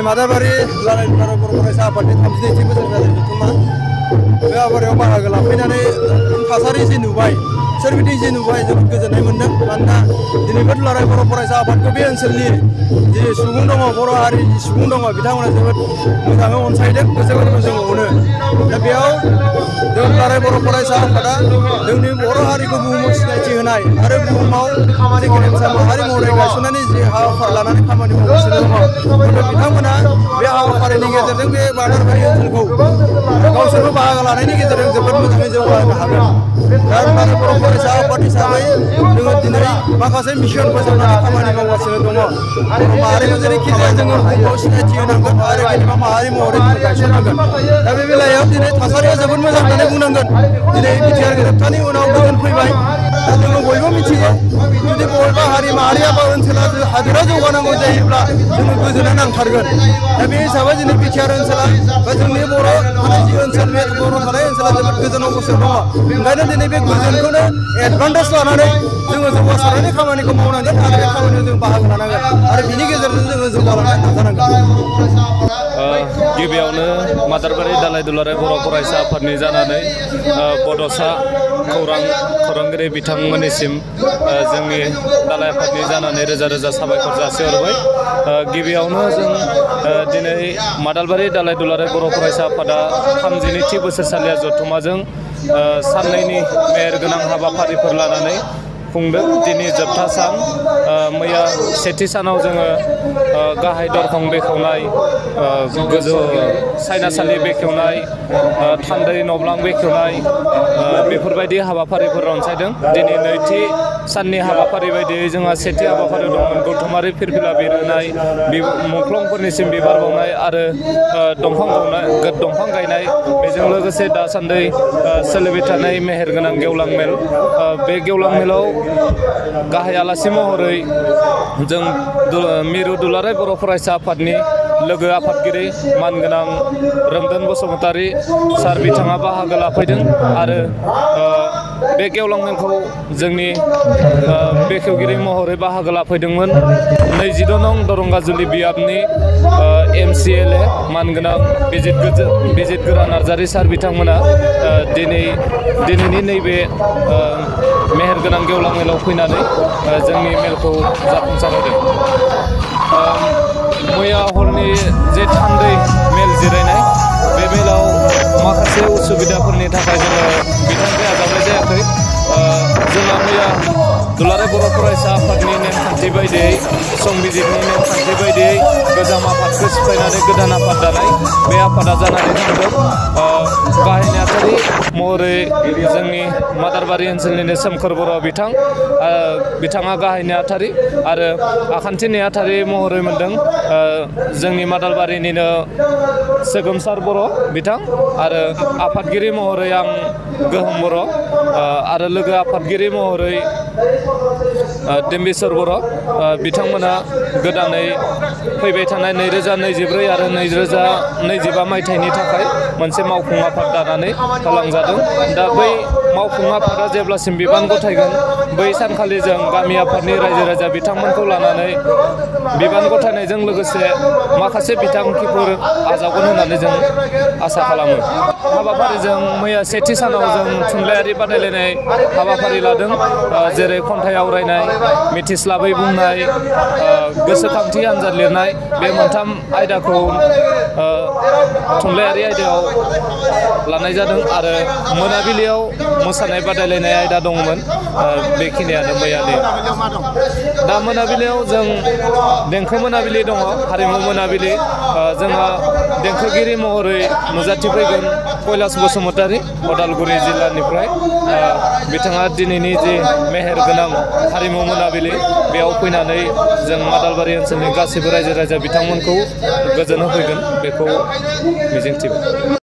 मादाबारि दुलाराय बर' फरायसा आफादनि 32थि बोसोरसालि जथुम्मा बे हाबाफारियाव बाहागो लाफैनानै थासारि जि नुबाय सोरबिथिं जि नुबाय जोबोद गोजोननाय मोन्दों। मानोना दिनै बे दुलाराय बर' फरायसा आफादखौ बे ओनसोलनि जि सुबुं दङ, बर' हारिनि सुबुं दङ, बिथांमोना जोबोद मोजाङै अनसायदों, गोसो गोरबोजों जों अनो। दा बेयाव जों दुलाराय बर' फरायसा आफादा जोंनि बर' हारिखौ बुहुमाव सिनायथि होनाय आरो बुहुमाव जे गेरेमसा माहारि महरै गायसननानै जि हाबाफारि लानानै खामानि मावगासिनो दङ, बिथांमोना बे हाबाफारिनि गेजेरजों बे मादारबारि ओनसोलखौ गावसोरबो बाहागो लानायनि गेजेरजों जोबोद मोजाङै जौगाहोनो हागोन। दा दुलाराय बर' फरायसा आफाद हिसाबै जोङो दिनै माखासे मिशन फोसावनानै खामानि मावगासिनो दङ। बर' माहारिखौ जेरैखि जाया जोङो बुहुमाव सिनायथि होनांगोन आरो गेदेमा माहारि महरै जों गायसननांगोन। दा बे बेलायाव दिनै थासारिया जोबोद मोजां होननानै बुंनांगोन। दिनै बिटिआर गोरोबथानि उनाव गोजोन फैबाय। दा जोङो बयबो मिथियो, जुदि बबेबा हारि माहारिया बा ओनसोला हादोरा जौगानांगौ जायोब्ला जोङो गोजोना नांथारगोन। दा बे हिसाबै जोंनि बिटिआर ओनसोला बा जोंनि बर' थानाय जि ओनसोल, बे बर' थानाय ओनसोला जोबोद गोजोन अबस्थायाव दङ। ओंखायनो दिनै बे गोजोनखौनो एडभान्टेज लानानै जोङो जौगासारनायनि खामानिखौ मावनांगोन आरो बे खामानियाव जों बाहागो लानांगोन आरो बिनि गेजेरजों जोङो जौगालांनो नाजानांगोन। गिबियावनो मादारबारि दालाय दुलाराय बर' फरायसा आफादनि जानानै बड'सा खौरांगिरि बिथांमोननिसिम जोंनि दालाय आफादनि जानानै रोजा रोजा साबायखर जासिहरबाय। गिबियावनो जों दिनै मादारबारि दालाय दुलाराय बर' फरायसा आफादा 32थि बोसोरसालिया जथुम्माजों साननैनि मेहेरगोनां हाबाफारिफोर लानानै खुंदों। दिनै जोबथा सान। मैया सेथि सानाव जोङो गाहाय दरखं बेखेवनाय, गोजौ सायनासालि बेखेवनाय, थान्दै नब्लां बेखेवनाय, बेफोरबायदि हाबाफारिफोर रनसायदों। दिनै नैथि साननि हाबाफारि बायदियै जोंहा सेथि हाबाफारियाव दंमोन गौथुमारि फिरफिला बिरहोनाय, मुंख्लंफोरनिसिम बिबार बावनाय आरो दंफां गायनाय। बेजों लोगोसे दासान्दि सोलिबाय थानाय मेहेरगोनां गेवलां मेल, बे गेवलां मेलाव गाहाय आलासि महरै जों मिरु दुलाराय बर' फरायसा आफादनि लोगो आफादगिरि मानगोनां रोमदोन बसुमतारी सार बिथाङा बाहागो लाफैदों आरो बे गेवलां मेलखौ जोंनि बेखेवगिरि महरै बाहागो लाफैदोंमोन 22 नं दरंगाजुलि बियाबनि MCLA मानगोनां बिजित गोरा नार्जारी सार बिथांमोना दिनैनि नैबे मेहेरगोनां गेवलां मेलाव फैनानै जोंनि मेलखौ जाफुंसार होदों। मैया हरनि जे थान्दै मेल जिरायनाय, बे मेलाव माखासे उसुबिदाफोरनि थाखाय जोङो बिथांखि आजावनाय जायाखै। जोंहा मैया दुलाराय बर' फरायसा आफादनि नेमखान्थि बायदियै, संबिजिरनि नेमखान्थि बायदियै गोजाम आफादखौ सिफायनानै गोदान आफाद दानाय, बे आफादा जानानै थांदों। गाहाय नेहाथारि महरै जोंनि मादारबारि ओनसोलनिनो सोमखोर बर' बिथाङा गाहाय नेहाथारि आरो आखान्थि नेहाथारि महरै मोनदों जोंनि मादारबारिनिनो सोगोमसार बर' बिथां आरो आफादगिरि महरै आं गोहोम बर' आरो लोगो आफादगिरि महरै दिम्बिसर बर'। बिथांमोना गोदानै फैबाय थानाय 2024 आरो 2025 मायथाइनि थाखाय मोनसे मावफुं आफाद दानानै होलांजादों। दा बै मावफुं आफादा जेब्लासिम बिबान गथायगोन, बै सानखालि जों गामि आफादनि रायजो राजा बिथांमोनखौ लानानै बिबान गथायनायजों लोगोसे माखासे बिथांखिफोर आजावगोन होननानै जों आसा खालामो। हाबाफारिजों मैया सेथि सानाव जों थुनलाइयारि बादायलायनाय हाबाफारि लादों, जेरै खन्थाइ आवरायनाय, मिथिस्लाबै बुंनाय, गोसोखांथि आनजाद लिरनाय। बे मोनथाम आयदाखौ थुनलाइयारि आयदायाव लानाय जादों आरो मोनाबिलियाव मोसानाय बादायलायनाय आयदा दंमोन। बेखिनियानो मैयानि। दा मोनाबिलियाव जों देंखो मोनाबिलि दङ, हारिमु मोनाबिलि। जोंहा देंखोगिरि महरै नुजाथिफैगोन कैलाश बसुमतारी उदालगुरि जिल्लानिफ्राय। बिथाङा दिनैनि जि मेहेरगोनां हारिमु मोनाबिलि, बेयाव फैनानै जों मादारबारि ओनसोलनि गासैबो रायजो राजा बिथांमोनखौ गोजोन होफैगोन, बेखौ मिजिंथिबाय।